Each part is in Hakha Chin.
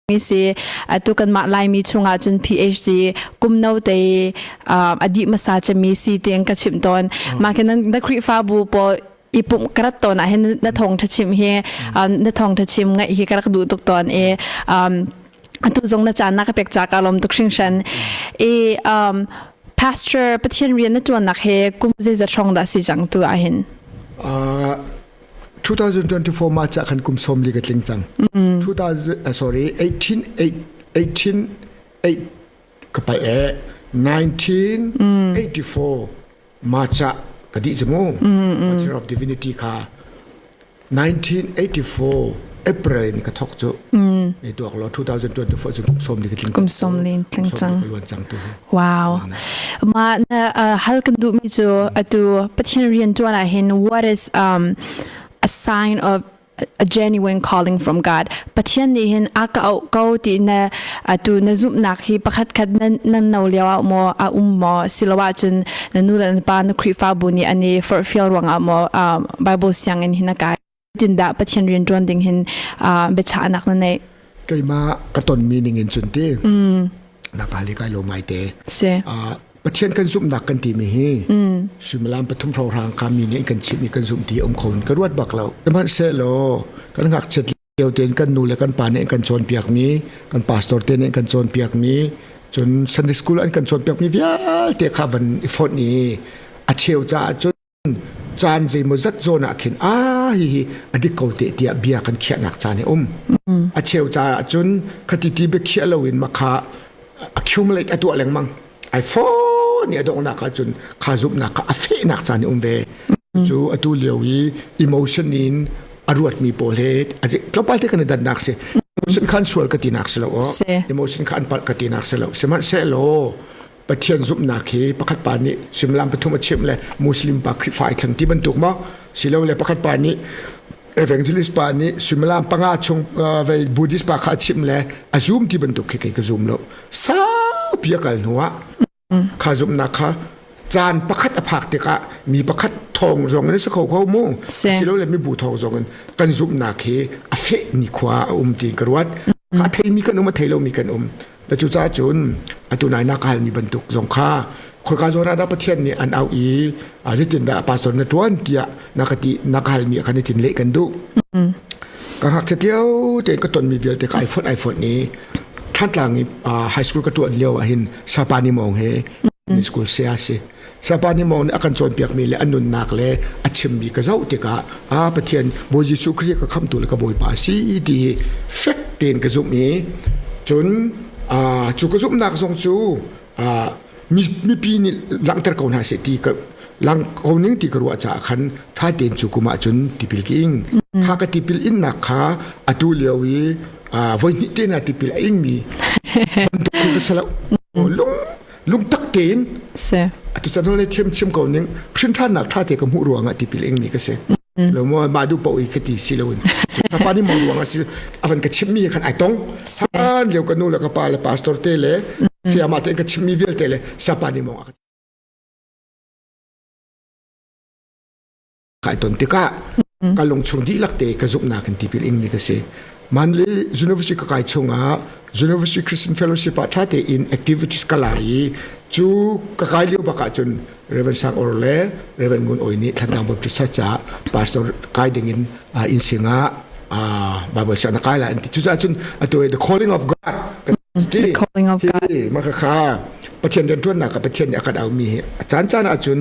Si atu kanmah Laimi chungah cun PhD kum no te a dih hmasa cemmi si tiang ka chimh tawn. Mah khi na Khrihfabu pawl i pumh ka rat tawn ah hin na thawngṭha chim hi na thawngṭha chim ngaih hi ka rak duh tuk tawn i atu zong na caan na ka pek ca ka lawm tuk hringhran. I pastor Pathian rian na ṭuannak he kum zeizat hrawng dah si cang tu ah hin? 2024 March ah khan kum 40 ka tling cang. 2000 sorry 18 18 8 ka pai e 1984 March ah ka dih cu mu. Bachelor of Divinity kha 1984 April in ka thok cu. Ni tuak lo 2024 cu kum 40 ka tling. Kum 40 tling cang. Luan cang tu. Wow. Ma na hal kan duh mi cu atu Pathian rian tuan ah hin what is a sign of a genuine calling from God. Pathian nih hin a ka auh ko ti na atu na zumhnak hi pakhat khat nan nan no lio ah maw a um maw siloah cun na nu le na pa na Khrihfabu nih an i forhfial ruangah maw Bible sianginn hin a kai tindah Pathian rian ṭuan ding hin biachahnak na neih? Keimah ka tonmi ning in cun ti na ka le kai lo mai te. Si. Pathian kan zumhnak kan timi hi suimilam pathum hrawng ka mi nih kan chimh i kan zumh ti um kho in ka ruat bak lo. Sihmanhsehlaw kan ngakchiat lio tein kan nu le kan pa nih kan cawnpiakmi, kan pastor te nih kan cawnpiakmi, cun Sunday school an kan cawnpiakmi vialte kha van i fonh i a cheu caah cun caan zeimawzat zawn ah khin a hihi a dik ko te tiah bia kan khiahnak caan a um. A cheu caah cun khati ti bia khiah loin makha accumulate a tuah lengmang. Ai phone i a donghnak ah cun kha zumhnak kha a fehnak caan a um ve. Cu atu lio i emotion in a ruatmi pawl he tlawmpal te kan i dannak si. Emotion khan sual ka tinak si lo. Emotion kha an palh ka tinak si lo. Sihmanhsehlaw Pathian zumhnak hi pakhat pa nih suimilam pathum a chimh le Muslim pa Khrihfa ai thleng ti bantuk maw silole pakhat pa nih evangelist pa nih suimilam panga chung vei Buddhist pa kha a chimh le a zum ti bantuk khi kei ka zum lo saupi a kal hnu ah kha zumhnak kha caan pakhat a phak tikah mi pakhat thawng zong in si kho kho mu silole mibu thawng zong in kan zumhnak hi a feh ni khua a um ti ka ruat kha theimi kan um a thei lomi kan um Le cucaah cun atu nai na ka halmi bantuk zong kha khoika zawn ah dah Pathian nih an auh i zeitindah pastor na ṭuan tiah na ka ti na ka halmi khan itin leh kan duh. Ka ngakchia lio tein ka tonmi vialte ka ai fonh ai fonh i Thantlang i high school ka ṭuan lio ahhin Sapani Mawng he school saya si. Sapa nih maw nih a kan cawnpiakmi le a nunnak le a chimmi ka zoh tikah a Pathian Bawi Jesuh Khrih ka khamtu le ka Bawipa a si ti hi fek tein ka zumh i cun cu ka zumhnak zong cu mipi nih langhter ko hna seh ti ka lang ko ning ti ka ruah caah khan tha tein cu kum ah cun tipil ka ing kha ka tipil innak kha atu lio i voi hnih te na tipil a ingmi bantuk ka si lo lung lungtak tein si atu chan le thiam chim ko ning hrin ṭhannak ṭha te ka hmuh ruangah tipil ing mi ka si lo mo ma du po i ka ti si lo in ka pa ni mo ruangah si avan ka chim mi khan ai tong han lio ka nu le ka pa le pastor te le siama te ka chim mi vialte le sapa ni mo Kai ton tikah ka lungchung dihlak te ka zumhnak in tipil ingmi ka si. Manli University ka kai chungah University Christian Fellowship ah ṭha tein activities ka la i cu ka kai lio bak ahcun Reverend Sang Or le Reverend Ngun Oi nih Thlantlang Baptist Church caah pastor kai dingin inn singah Bible siang na kai lai an ti. Cucaah cun atu the calling of God The calling of God. Mah kha Pathian rianṭuannak ah Pathian nih a kan aumi hi a caan caan ahcun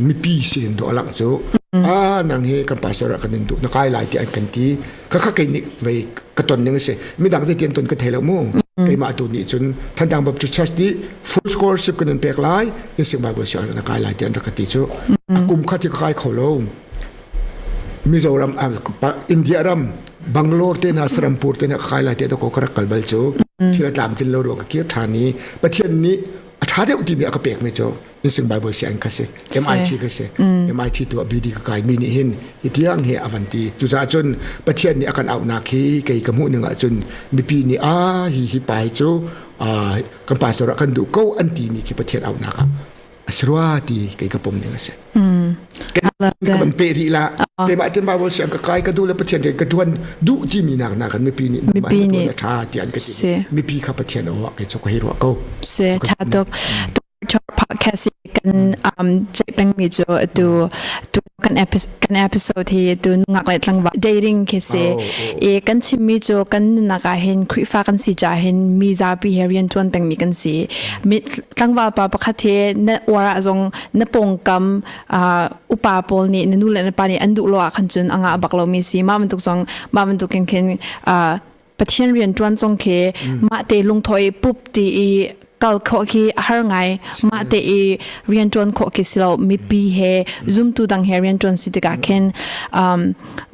mipi sin dawh a langh cu ah nang hi kan pastor ah kan in duh na kai lai ti an kan ti kha kha kei nih vei ka ton ning a si midang zei tian ton ka thei lo mu keimah tu nih cun Thantlang Baptist Church nih full scholarship kan in pek lai in sing Bible sianginn na kai lai ti an rak ka ti cu a kum kha ti ka kai kho lo Mizoram India ram Bangalore te na Serampur te na kai lai te ko ka rak kal bal cu thil a tlam tin lo ruang ka kir ṭhan i Pathian nih a ṭha deuh timi a ka pek mi cu Insing Bible sianginn kha si MIT kha si MIT tu ah BD ka kai mi nih hin hi tiang hi a van ti cucaah cun Pathian nih a kan auhnak hi kei ka hmuh ning ah cun mipi nih a hi hi pa hi cu kan pastor ah kan duh ko an ti mi khi Pathian auhnak ah a si rua ti kei ka pom ning a si. Ka ban pe rih la. Keimah tin Bible siang ka kai ka duh le Pathian rian ka tuan duh timi nak na kan mipi nih mipi nih tha ti an ka ti. Mipi kha Pathian aw ke chok hi ruah ko. Se tha tuk. Podcast kan ceih pengmi cu atu tu kan episode kan episode hi tu nungak le tlangval dating khi si i kan chimmi cu kan nunnak ah hin Khrihfa kan si ca hin mi zapi he rian ṭuan pengmi kan si. Mi tlangval pa pakhat he na uar ah zong na pawngkam upa pawl nih na nu le na pa nih an duh lo ah khan cun a ngah bak lomi si. Mah bantuk zong mah bantuk in khin Pathian rian ṭuan zong khi mah te lungthaw i pup ti i kal khawh khi a har ngai. Mah te i rian ṭuan khawh khi si lo. Mipi he zumtu dang he rian ṭuan si tikah khin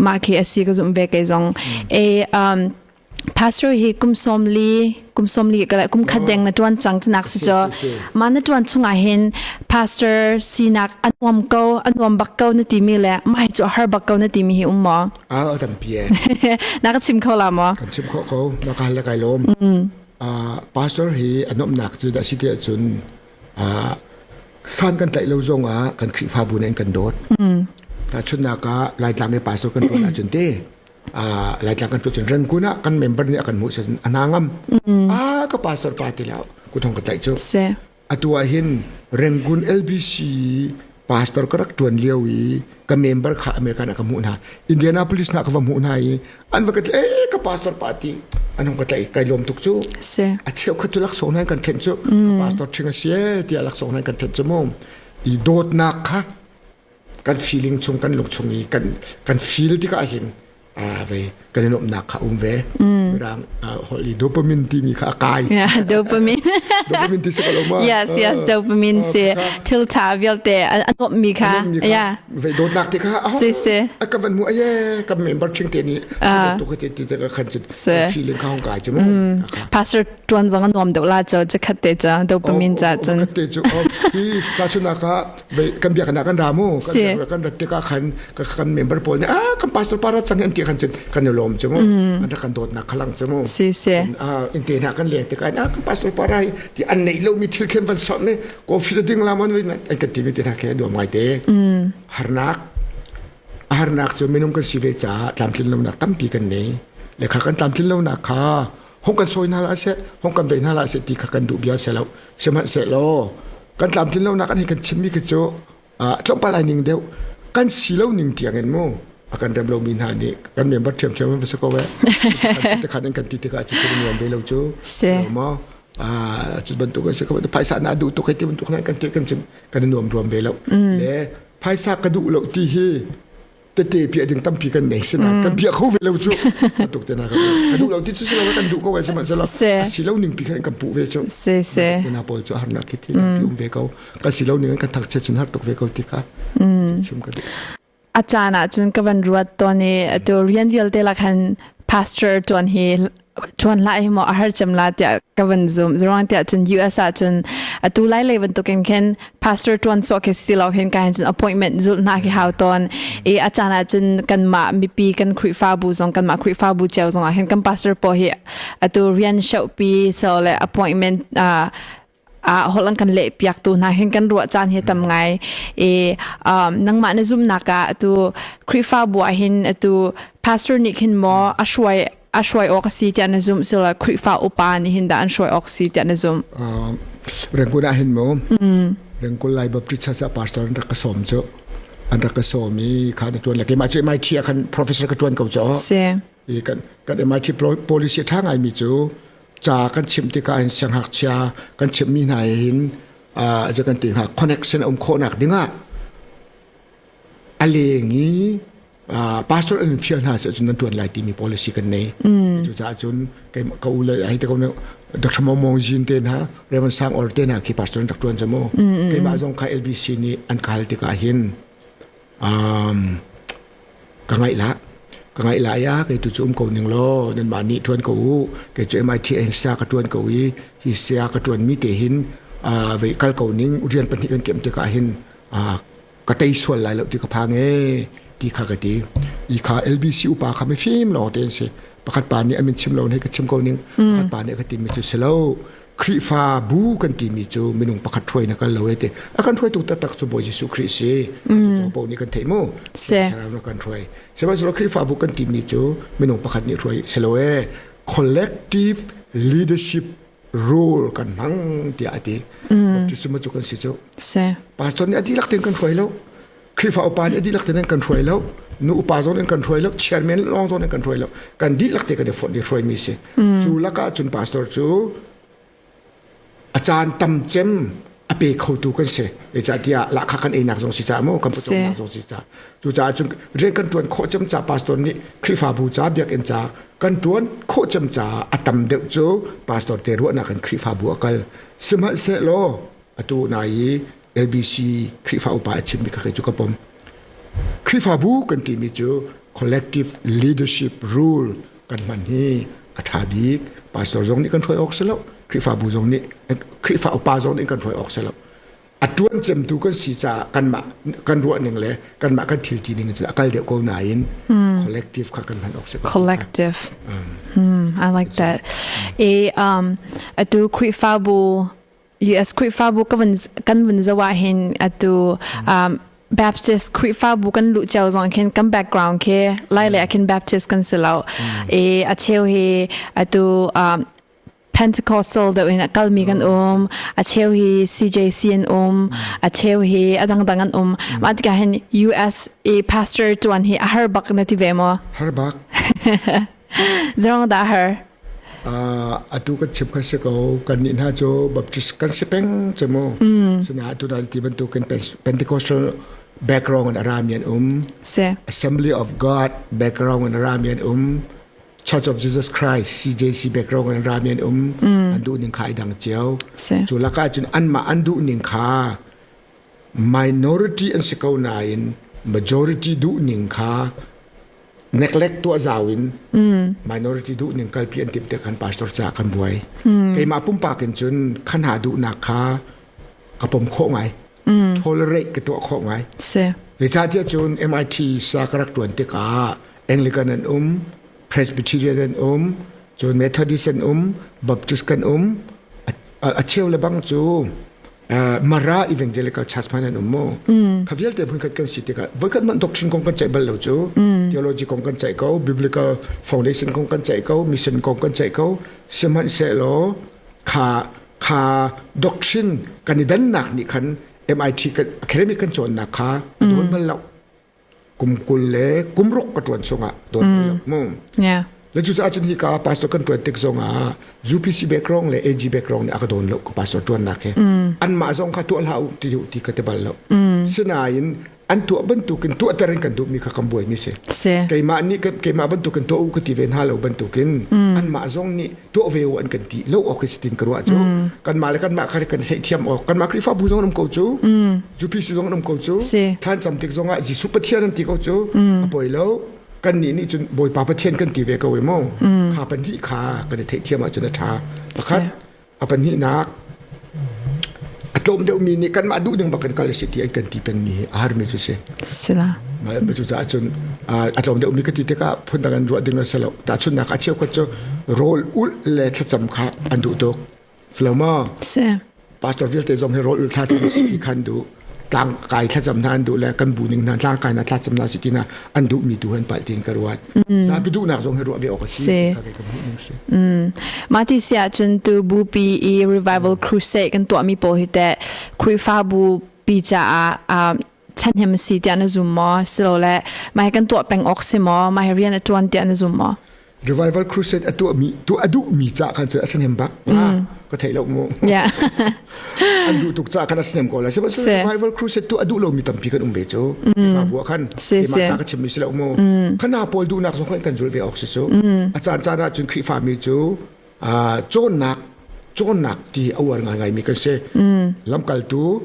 mah khi a si ka zumh ve kei zong. E pastor hi kum 40 kum 40 ka kum khat deng na ṭuan cang tinak si cu. Mah na ṭuan chungah hin pastor sinak a nuam ko, a nuam bak ko na timi le mah hi cu a har bak ko na timi hi um maw? A tampi e. Na ka chim kho la maw? Kan chim khawh ko. Na ka hal le kai lawm. Pastor hi a nuamhnak cu dah si tiah cun san kan tlaih lo zong ah kan Khrihfabu nih an kan dawt. Tahchunhnak ah Laitlang i pastor kan tuan ahcun te Laitlang kan tuan cun Rangoon ah kan member nih a kan hmuh cun a hna ngam. Ah ka pastor pa ti lo kuthong ka tlaih cu. Atu ah hin Rangoon LBC pastor ka rak ṭuan lio i ka member kha American ah ka hmuh hna. Indianapolis hna ka va hmuh hna i an va ka tlaih eh ka pastor pa ti an hung ka tlaih kai lawm tuk cu. Si. A cheukhat cu laksawng hna kan thenh cu ka pastor ṭhing a si ee tiah laksawng hna kan thenh cu mu. I dawtnak kha kan feeling chung kan lung chung i kan kan feel tikah hin ve kan i nuamhnak kha um ve mirang holh i dopamine timi kha a kai. Yeah, dopamine. Dopamine ti si ko lo ma? Yes, yes, dopamine si thil tha vialte a nuamhmi kha. Yeah. Ve dawtnak te kha si si a ka van mu aye ka member ching te ni tu ka te ti te ka khan chu feeling kha hong kai chu mu. Pastor tuan zong a nuam deuh la cho che khat te cha dopamine cha cun khat te chu hi ka chu na ka kan biaknak kan ra mu kan kan rat tikah khan kan member pawl nih ah kan pastor para chang an ti khan cun kan i lawm chu mu an rak kan dawtnak khalang chu mu si si in te hna kan leng tikah ah kan pastor para ti an neih lo mi thil khen van sot ne coffee ding la mon an kan ti mi te hna khe duam ngai te harnak harnak cu minung kan si ve caah tlamtlin lonak tampi kan nei le kha kan tlamtlin lonak kha hong kan sawi hna la seh hong kan ve hna la seh ti kha kan duh bia se lo sihmanhsehlaw kan tlamtlin lonak an hi kan chimmi khi cu tlawmpal ai ning deuh kan si lo ning tiang in mu a kan rem lomi hna nih kan member ṭhiamṭhiam an va si ko eh te khan an kan ti tikah cu kan nuam ve lo cu maw cu bantuk an si ko phaisa na duh tuk hei ti bantuk kan ti kan kan nuam ruam ve lo le phaisa ka duh lo ti hi tete piah ding tampi kan nei sinain kan piah kho ve lo cu tuk te na ka duh lo ti cu si lo kan duh ko ai sihmanhsehlaw a si lo ning pi khan kan puh ve cu si si na pawl cu harnak khi thil pi um ve ko kan si lo ning kan thak che cun har tuk ve ko ti kha chim ka duh. A caan ah cun ka van ruat tawn i atu rian vialte la khan pastor tuan hi ṭuan hlah hi maw a har cem la tiah ka van zum. Zeruang tiah cun US ah cun atu lai lei bantukin khin pastor ṭuan sawh khi si lo hin ka hin cun appointment zulh hna khi hau tawn. I a caan ah cun kanmah mipi kan Khrihfabu zong kanmah Khrihfabu cio zong ah hin kan pastor pawl hi atu rian shohpi so le appointment holh an kan leh piak tu hna hin kan ruah caan hi tam ngai i nangmah na zumnak ah atu Khrihfabu ah hin atu pastor nih khin maw a hruai a hruai awk a si tiah na zumh sila Khrihfa upa nih hin dah an hruai awk si tiah na zumh? Rangoon ah hin mu Rangoon Lai Baptist Church ah pastor an rak ka sawm cu an rak ka sawm i kha na tuan le keimah cu MIT ah khan professor ka tuan ko cu si i kan kan MIT policy tha ngai mi cu ca kan chimh tikah hin siangngakchia kan chimhmi hna hin uh, kan ti hnga connection um khawhnak dingah a leng i pastor an fial hna se cun nan tuan lai timi policy kan nei. Cucaah cun ka u le ai te ko Dr. Mong Mong Jin te hna Reverend Sang Or te hna khi pastor an rak tuan cu mu. Keimah zong kha LBC nih an kal tikah hin um, Ka ngaih la. Ka ngaih la ya kei tu cu um ko ning law nanmah nih ṭuan ko u. Kei cu MIT in sia ka ṭuan ko i hi sia ka ṭuan mi te hin vei kal ko ning rian pahnih kan kem tikah hin ka tei sual lai lo ti ka phang e ti kha ka ti. I kha LBC upa kha mifim lawng te an si. Pakhat pa nih a min chim lo hei ka chim ko ning. Pakhat pa nih a ka ti mi cu si lo. Khrihfa bu kan timi cu minung pakhat hruai na kal lo e te. A kan hruaitu taktak cu Bawi Jesuh Khrih si. Mm. Po nih kan theih mu. Si. Thlarau na kan hruai. Sihmanhsehlaw Khrihfabu kan timi cu minung pakhat nih hruai si lo e. Collective leadership role kan hmang tiah a ti. Mm. Baptism cu kan si cu. Si. Pastor nih a dihlak tein kan hruai lo. Khrihfa upa nih a dihlak tein kan hruai lo. Nu upa zong in kan hruai lo. Chairman lawng zong in kan hruai lo. Kan dihlak te kan i fonh i hruaimi si. Cu lakah cun pastor cu a caan tam cem a pe khotu kan si. Zeicahtiah lahkhah kan einak zong si caah maw kan pawcawmnak zong si caah. Cucaah cun rian kan ṭuan khawh cem ca pastor nih Khrihfabu ca biakinn ca kan ṭuan khawh cem caah a tam deuh cu pastor te ruahnak in Khrihfabu a kal. Sihmanhsehlaw atu nai i LBC Khrihfa upa a chimmi kha kei cu ka pom. Khrihfabu kan timi cu collective leadership rule kan hman hi a ṭha bik. Pastor zong nih kan hruai awk si lo. Khrihfabu zong nih Khrihfa upa zong nih kan hruai awk si lo. A ṭuan cemtu kan si caah kanmah kan ruah ning le kanmah kan thil ti ning cu a kal deuh ko nain collective kha kan hman awk si ko. Collective. I like that. E um atu Khrihfabu US Khrihfabu ka vun kan vun zoh ah hin atu um, Baptist Khrihfabu kan luh cio zong khin kan background khi lai le khin Baptist kan si lo e a cheu hi atu um, Pentecostal deuh in a kalmi kan um a cheu hi CJC an um a cheu hi a dangdang an um mah tikah hin US i pastor tuan hi a har bak na ti ve maw har bak Zerong dah har? Atu kan chim kha si ko kan nih hna cu Baptist kan si peng cu mu. Sina atu dan ti bantukin Pentecostal background in a rami an um. Si. Assembly of God background in a rami an um. Church of Jesus Christ CJC background in a rami an um. An duh ning kha i dang cio. Si. Cu lakah cun anmah an duh ning kha minority an si ko nain majority duh ning kha neglect tuah zau in minority duh ning kalpi an timh te khan pastor ca kan buai keimah pumpak in cun khan ha duhnak kha ka pom khawh ngai tolerate ka tuah khawh ngai si zeicahtiah cun MIT sa ka rak tuan tikah Anglican an um Presbyterian an um cun Methodist an um Baptist kan um a cheu le bang cu Mara Evangelical Church hmanh an um mu. Kha vialte hmun khat kan si tikah voikhat hmanh doctrine kong kan ceih bal lo cu. Theology kong kan ceih ko, biblical foundation kong kan ceih ko, mission kong kan ceih ko. Sihmanhsehlaw kha kha doctrine kan i dannak nih khan MIT kan academic kan cawnnak kha a dawn bal lo. Kum 20 le kum ruk ka ṭuan chungah dawn bal lo mu. Yeah. Le cucaah cun hika pastor kan ṭuan tik zongah UPC background le AG background nih a ka dawn lo ka pastor ṭuannak he. Anmah zong kha tuah hlah u ti ti ka ti bal lo. Sinain an tuah bantukin tuahter in kan duhmi kha kan buaimi si. Si. Keimah nih keimah bantukin tuah u ka ti ve hna lo bantukin anmah zong nih tuah ve u an kan ti lo awk hi tin ka ruah cu. Kanmah le kanmah kha kan theihthiam awk kanmah Khrihfabu zong an um ko cu. UPC zong an um ko cu. Si. Thlan cam tik zongah Jesuh Pathian an ti ko cu. A poi lo. Kan nih nih cun Bawipa Pathian kan ti ve ko i mu kha pahnih kha kan i theihthiam ahcun a ṭha pakhat a pahnihnak a tlawm deuhmi nih kanmah duh ding bak kan kal si ti an kan ti pengmi hi a harmi cu si sila cucaah cun a tlawm deuhmi ka ti tikah phundang an ruah ding a si lo tahchunhnak a cheukhat cu rawl ulh le thlacam kha an duh tuk Si lo maw? Si. Pastor vialte zong hi rawl ul thlacam si ti khan duh. Tlang kai thlacam hna an duh le kan bu ning hna tlang kai na thlacam na si ti na an duh mi tu han palh tin ka ruat. Zapi duhnak zong hi ruah ve awk a si. Si. Si. Mah ti si ahcun tu bupi i revival crusade kan tuahmi pawl hi teh Khrihfabu pi caah ṭhahnem a si tiah na zum maw? Silole mah hi kan tuah peng awk si maw? Mah hi rian a ṭuan tiah na zum maw? Revival Crusade a tuah mi tuah a duh mi ca khan cu a ṭhahnem bak. Ka thei lo mu. Yeah. An duh tuk ca khan a ṭhahnem ko la. Sihmanhsehlaw Revival Crusade tuah a duh lomi tampi kan um ve cu. Khrihfabu ah khan keimah ca ka chimmi si lo mu. Khana pawl duhnak zong khan kan zul ve awk si cu. A caan caan ah cun Khrihfa mi cu cawnnak cawnnak ti a uar ngaingai mi kan si. Lamkaltu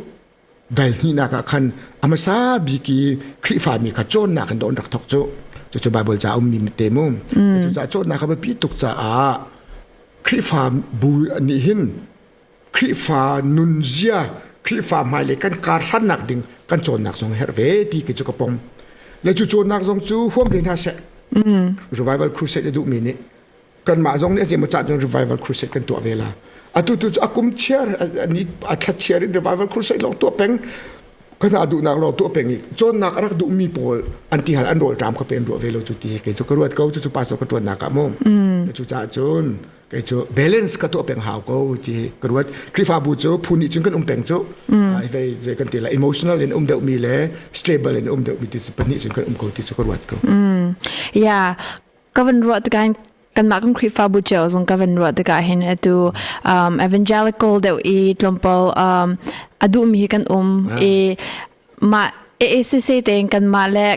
dal hnihnak ah khan a hmasa bik i Khrihfami kha cawnnak in an rak thawk cu cucu Bible ca ummi te mu cucaah cawnnak a biapi tuk caah Khrihfa bu nih hin Khrihfa nunzia Khrihfa hmailei kan kar hlannak ding kan cawnnak zong herh ve ti khi cu ka pom le cu cawnnak zong cu huam ve hna seh revival crusade a duhmi nih. Kanmah zong nih a zeimaw cah cun revival crusade kan tuah ve la. Atu tu cu a kum chiar ni a thla chiar in revival crusade lawng tuah peng kan a duhnak lawng tuah peng i cawnnak a rak duhmi pawl an ti hal an rawl ṭam kha pen ruah ve lo cu ti kei cu ka ruat ko cu cu pastor ka ṭuannak ah mu. Cu caah cun kei cu balance ka tuah peng hau ko ti ka ruat. Khrihfabu cu phu nih cun kan um peng cu. Vei zei kan ti la emotional in um deuhmi le stable in um deuhmi ti cu pahnih cun kan um ko ti cu ka ruat ko. Yeah, ka van ruah tikah kanmah kan Khrihfabu cio zong ka van ruah tikah hin atu evangelical deuh i tlawmpal a duhmi hi kan um i mah AACC tein kanmah le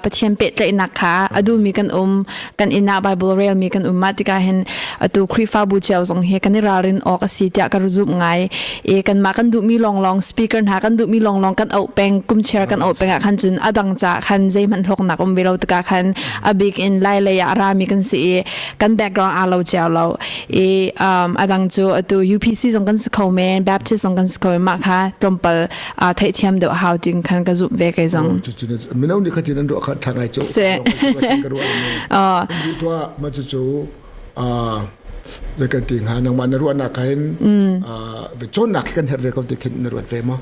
Pathian pehtlaihnak kha a duhmi kan um kan inn ah Bible relmi kan um mah tikah hin atu Khrihfabu cio zong hi kan i ralrin awk a si tiah ka zumh ngai i kanmah kan duhmi lawnglawng speaker hna kan duhmi lawnglawng kan auh peng kum chiar kan auh peng ah khan cun a dang ca khan zeihmanh hlawknak um ve lo tikah khan a bik in lai lei ah rami kan si i kan background aa lo cio lo i a dang cu atu UPC zong kan si kho men Baptist zong kan si kho men mah kha tlawmpal theihthiam deuh hau ting khan ka zumh ve kei zong mino nih khatin an ruah kha tha ngai cu se ka ruah tuah ma cu cu kan ti hnga nangmah na ruahnak ah hin cawnnak hi kan herh ve ko ti khin na ruat ve maw?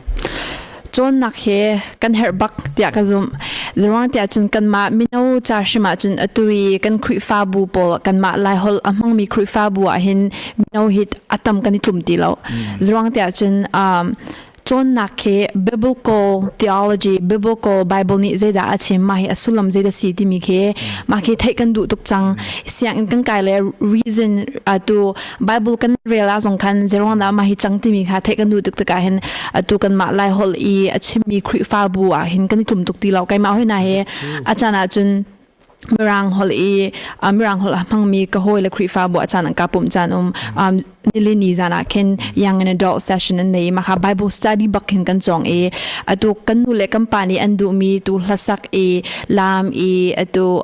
Cawnnak hi kan herh bak tiah ka zumh. Zeruang tiah cun kanmah mino ca hrim ah cun atu i kan Khrihfabu pawl kanmah Laiholh a hmangmi Khrihfabu ah hin mino hi a tam kan i tlum ti lo. Zeruang tiah cun cawnnak khi biblical theology biblical bible nih zeidah a chim mah hi a sullam zeidah si timi khi mah khi theih kan duh tuk cang sianginn kan kai le reason atu bible kan rel ah zong khan zeruang dah mah hi cang timi kha theih kan duh tuk tikah hin atu kan mah lai holh i a chimmi khrihfabu ah hin kan i tlum tuk ti lo keimah hoi na hi a caan ah cun Mirang holh i Mirang holh a hmangmi ka hawi le Khrihfabu a caan an ka pumh caan um nilini zan ah khin young and adult session an nei maka Bible study bak hin kan cawng i atu kan nu le kan pa nih an duhmi tu hlasak i lam i atu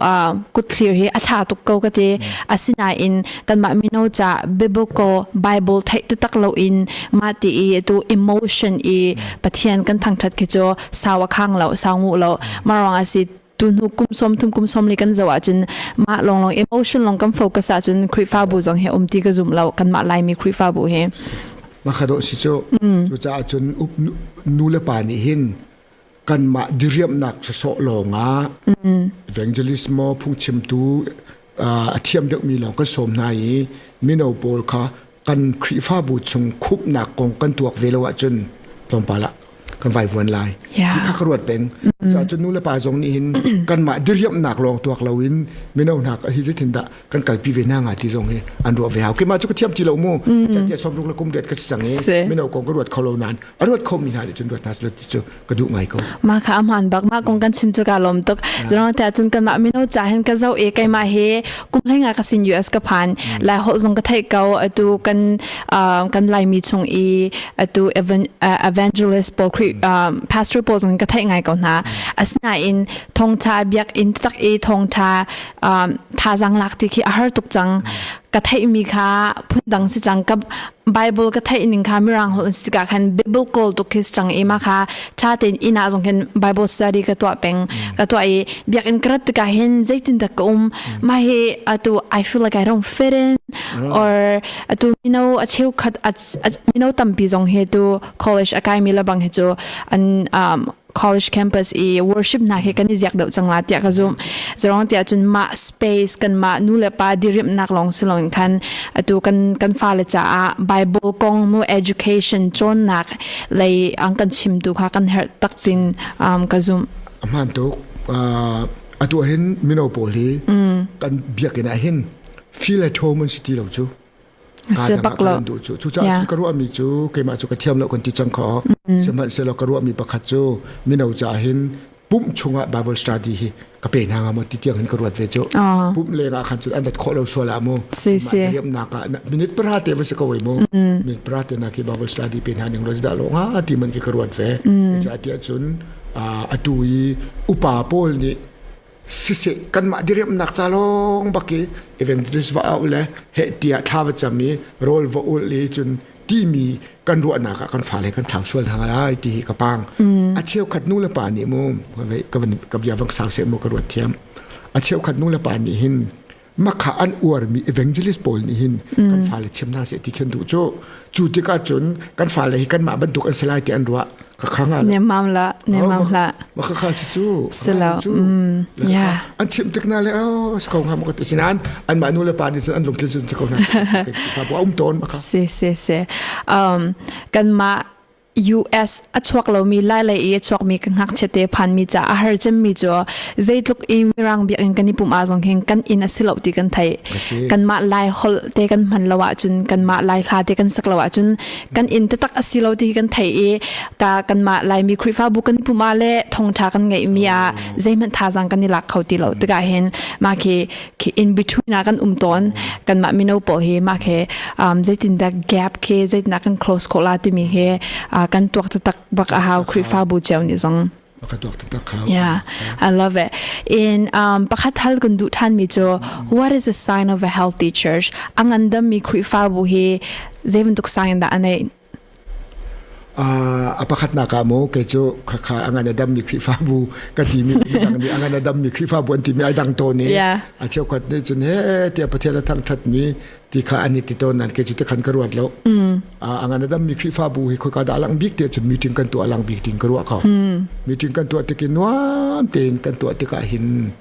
kutthlir hi a tha tuk ko ka ti asinain kanmah mino ca biblical Bible theih taktak loin mah ti i atu emotion i Pathian kan thangthat khi cu sau a khang lo sau ngu lo marang asi tu hnu kum som thum kum som li kan zoh ahcun mah longlong emotion long kan focus ahcun Khrihfabu zong hi um ti ka zum lo kanmah Laimi Khrihfabu hi Makhado si cu cucaah cun nu le pa nih hin kanmah diriamnak sawsawh lawngah evangelist maw phungchimtu a thiam deuhmi lawng kan sawm hna i mino pawl kha kan Khrihfabu chung khupnak kong kan tuak ve lo ahcun tlawmpal ah kan vaivuan lai ti kha ka ruat peng cun nu le pa zong nih hin kanmah diriamnak lawng tuak loin mino hna hi zeitin dah kan kalpi ve hna nga ti zong hi an ruah ve hau keimah cu ka thiam ti lo mu tia sawmruk le kum riat ka si cang i mino kong ka ruat kho lo nain a ruat kho mi hna nih cun ruat hna ti cu ka duh ngai ko ma kha aman bak ma kong kan chim cu ka lom tuk zong te cun kan mah mino cha hin ka zo e keimah he kum hlenga ka sin US ka phan lai ho zong ka thei ko atu kan kan laimi chung i atu evangelist paul pastor paul zong ka thei ngai ko hna asinain thongtha biak in tak i thongtha thazang lak ti khi a har tuk cang ka theihmi kha phundang si cang ka Bible ka theih ning kha mirang holh si tikah khan biblical tuk khi si cang i ma kha tha tein inn ah zong khin Bible study ka tuah peng ka tuah i biakinn ka rat tikah hin zeitin dah ka um ma hi atu I feel like I don't fit in or atu mino a cheukhat mino tampi zong hi tu college a kaimi lebang hi cu an college campus i worship hna khi kan i ziak deuh cang la tiah ka zumh zarong tiah cun mah space kan mah nu le pa dirimnak lawng si loin khan atu kan kan fale caah bible kong mu education cawnnak lei ang kan chimtu kha kan herh tak tin ka zumh hmaan tuk atu hin mino pawl hi kan biakinn ah hin feel at home an si ti lo cu Si bak lo. Duh cu cucaah ka ruahmi cu keimah cu ka thiam lo kan ti cang kho. Sihmanhsehlaw ka ruahmi pakhat cu mino ca hin pumh chungah Bible study hi ka pe hna nga maw ti tiang hin ka ruat ve cu. Pumh leng ah khan cun an rat khawh lo sual ah mu. Si si. Riamnak ah minute pahra te va si ko wei mu. Minute pahra te na khi Bible study pe hna ning lo dah lo nga ti man ki ka ruat ve. Cucaah tiah cun atu i upa pawl nih siseh kanmah diriamnak ca lawng bak i evangelist va auh le heh tiah thla va cam i rawl va ulh i cun timi kan ruahnak ah kan fale kan thlau sual hna lai ti hi ka pang a cheukhat nu le pa nih mu ka bia vang sau seh mu ka ruat thiam a cheukhat nu le pa nih hin Makha an uarmi evangelist pawl nih hin kan fale chim hna seh ti khin duh cu. Cu tikah cun kan fale hi kanmah bantuk an si lai ti an ruah. Ka kha nga Ne mam la, ne mam la. Ma kha kha si cu. Silo. Yeah. An chim tik na le oh ko nga mo ka ti sinan an mah nu le pa nih cun an lungthin cun ko na. Ka bu um ton ma kha. Si si si. Kan mah US a chuak lomi Lailei i a chuakmi ka ngakchia te phanmi ca a har cemmi cu zeitluk i mirang biakinn kan i pumh ah zong hin kan inn a si lo ti kan theih. Kanmah Lai holh te kan hman lo ahcun kanmah Lai hla te kan sak lo ahcun kan inn taktak a si lo ti kan theih i ka kanmah Laimi Khrihfabu kan i pumh ah le thawngṭha kan ngeihmi ah zeihmanh thazaang kan i lak kho ti lo tikah hin mah khi khi in between ah kan um tawn. Kanmah mino pawl hi mah khi zeitindah gap khi zeitindah kan close khawh la timi khi kan tuak taktak bak a hau Khrihfabu cio nih zong. Yeah, I love it. In pakhat hal kan duh than mi cu what is a sign of a healthy church? A ngandam mi Khrihfabu hi zei bantuk sign dah a neih? A pakhatnak ah maw kei cu khakha a ngan a dammi Khrihfabu ka timi midang nih a ngan a dammi Khrihfabu an timi ai dang tawn i a cheukhat nih cun he tiah Pathian a thangṭhatmi ti kha an i ti tawn nan kei cu tikhan ka ruat lo. A ngan a dammi Khrihfabu hi khoika dah a lang bik tiah cun meeting kan tuah a lang bik tiin ka ruah ko. Meeting kan tuah tik i nuam tein kan tuah tikah hin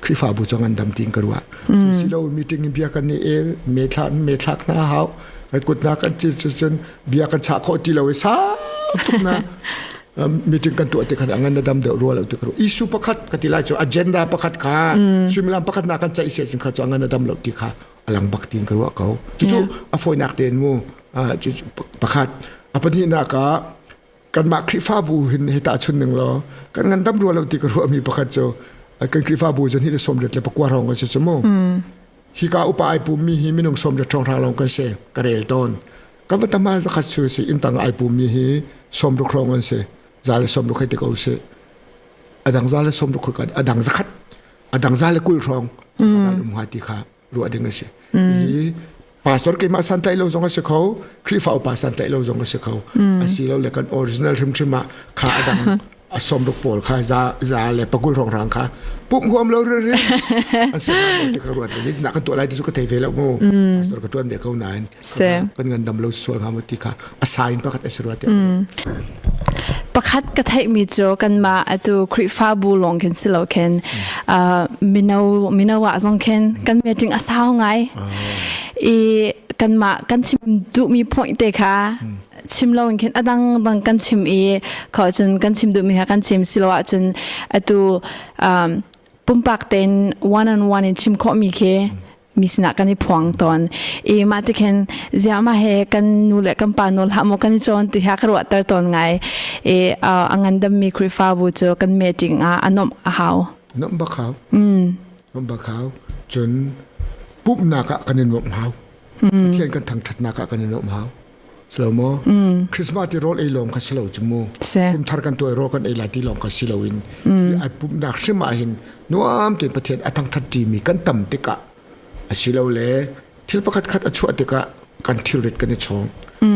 Khrihfabu cu an dam tiin ka ruah. Cu si lo meeting in bia kan i el, me thla me thlak hna hau. Kan kut hna kan ti cun bia kan chah khawh ti lo i sau tuk na meeting kan tuah ti khan angan na dam deuh rua lo ti ka ruah. Issue pakhat ka ti lai cu agenda pakhat kha suimilam pakhat na kan ceih se cun kha cu angan na dam lo ti kha alang bak tiin ka ruah ko. Cucu a fawinak tein mu pakhat a pahnihnak ah kanmah Khrihfabu hin hi tahchun ning law kan ngandam rua lo ti ka ruahmi pakhat cu kan Khrihfabu zan hi 39 hrawng kan si cu mu. Hika upa ai pummi hi minung 80 hrawng lawng kan si ka rel tawn. Kan va tamal zakhat su si intang ai pummi hi 60 hrawng an si za le 60 khai te ko si adang za le 60 kan adang zakhat adang za le 20 hrawng kan um hnga ti kha ruah ding a si. Hi pastor keimah santlaih lo zong a si kho, Khrihfa upa santlaih lo zong a si kho. Asi lo le kan original hrimhrim ah kha adang a somruk pawl kha za za le pakul rong rang kha pum huam lo ri ri an si ti ka ruat le na kan tuah lai ti cu ka thei ve lo mu pastor ka tuan ve ko nain kan ngan dam lo sual hnga ma ti kha a sign pakhat a si rua ti. Pakhat ka theihmi cu kanmah atu Khrihfabu lawng khin si lo khin mino mino ah zong khin kan meeting a sau ngai i kanmah kan chim duhmi point te kha chim lo in khin adang dang kan chim i kho cun kan chim duhmi kha kan chim si lo ahcun atu pumpak tein one on one in chim khawhmi khi mi sinah kan i phuang tawn i mah ti khin ziah mah he kan nu le kan pa nawl hlah maw kan i cawn ti ha ka ruahter tawn ngai i a ngandammi Khrihfabu cu kan meeting ah a nuamh a hau. Nuamh bak hau. Nuamh bak hau. Cun pumhnak ah kan i nuamh hau. Pathian kan thangṭhatnak ah kan i nuamh hau. Silo maw? Christmas ti rawl ei lawng kha si lo cu mu. Kum thar kan tuai rawl kan ei lai ti lawng kha si lo in ai pumhnak hrim ah hin nuam tein Pathian a thangṭhat ṭimi kan tam tikah asilole thil pakhat khat a chuah tikah kan thilrit kan i chawng,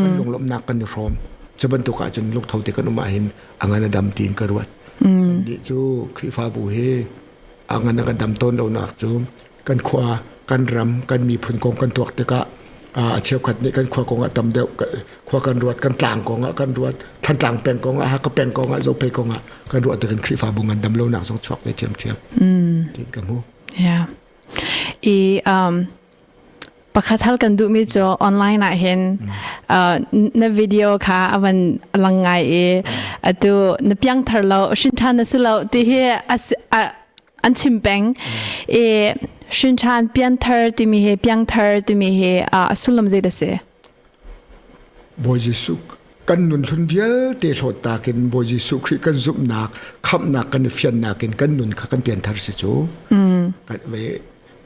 kan lunglawmhnak kan i hrawm. Cu bantuk ah cun lungtho te kan um ah hin a ngan a dam tiin ka ruat. Nih cu Khrihfabu hi a ngan a kan dam tawn lonak cu kan khua kan ram kan miphun kong kan tuak tikah a cheukhat nih kan khua kong ah tam deuh khua kan ruat, kan tlang kong ah kan ruat, Thantlang peng kong ah, Hakha peng kong ah, Zophei kong ah kan ruat kan Khrihfabu ngan dam lonak zong chuak ve ṭhiamṭhiam tiin ka hmu. Yeah. I pakhat hal kan duhmi cu online ah hin na video kha avan lang ngai i atu na piangthar lo hrin ṭhan na si lo ti hi an chim peng i hrin ṭhan pianthar timi hi piangthar timi hi a sullam zei dah si? Bawi Jesuh kan nun hlun vialte hlawt takin Bawi Jesuh Khrih kan zumhnak khamhnak kan i fiannak in kan nun kha kan pianthar si cu.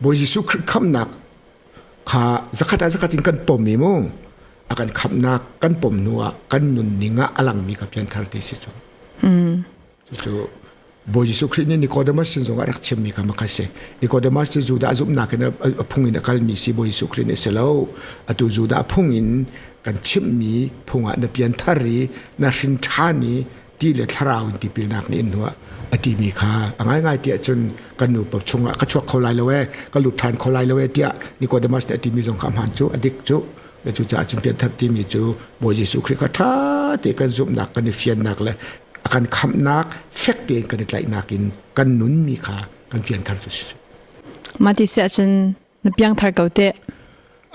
Bawi Jesuh Khrih khamhnak kha zakhat ah zakhat in kan pom i mu a kan khamhnak kan pom hnu ah kan nunning ah a langmi ka pianthar te si cu. Cucu Bawi Jesuh Khrih nih Nicodemus sin zongah rak chimmi kha makha si. Nicodemus cu Judah zumhnak in a phung in a kalmi si Bawi Jesuh Khrih nih si lo. Atu Judah phung in kan chimhmi phung ah na pianthar i na hrin ṭhan i. Ti le thlarau in tipilnak nih in hnuah a timi kha a ngaingai tiah cun kan nu pa chungah ka chuak kho lai lo ee ka lut ṭhan kho lai lo ee tiah Nicodemus nih a timi zong kha hmaan cu a dik cu le cucaah cun pianthar timi cu Bawi Jesuh Khrih kha ṭha te kan zumhnak kan i fiannak le a kan khamhnak fek tein kan i tlaihnak in kan nunmi kha kan pianthar cu si cu. Mah ti si ahcun na piangthar ko teh.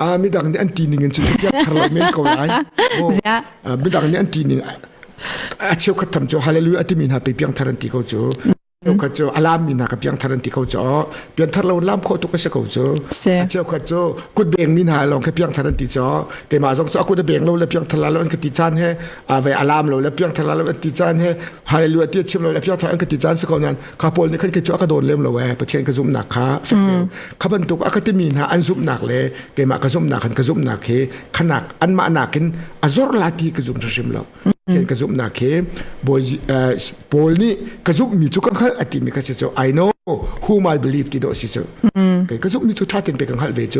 Ah midang nih an ti ning in cun piangthar lo men ko lai. Midang nih an ti ning a cheukhat tham cu hallelujah a timi hna pe piangthar an ti ko cu. Cheukhat cu a lam mi hna ka piangthar an ti ko cu. Piangthar lo lam khawh tuk a si ko cu. A cheukhat cu kut beng mi hna lawng kha piangthar an ti cu. Keimah zong cu a kut a beng lo le piangthar la lo an ka ti caan he a ve a lam lo le piangthar la lo an ti caan he hallelujah ti chim lo le piangthar an ka ti caan si ko nan kha pawl nih khan kei cu a ka dawn lem lo ee Pathian ka zumhnak kha kha bantuk a ka timi hna an zumhnak le keimah ka zumhnak khan ka zumhnak hi khanak anmah nakin a zor la ti ka zum hrim lo Pathian ka zumhnak hi Bawi Paul nih ka zumhmi cu ka hngalh a timi kha si cu I know whom I believe ti dawh si cu kei ka zumhmi cu ṭha tein pe ka hngalh ve cu.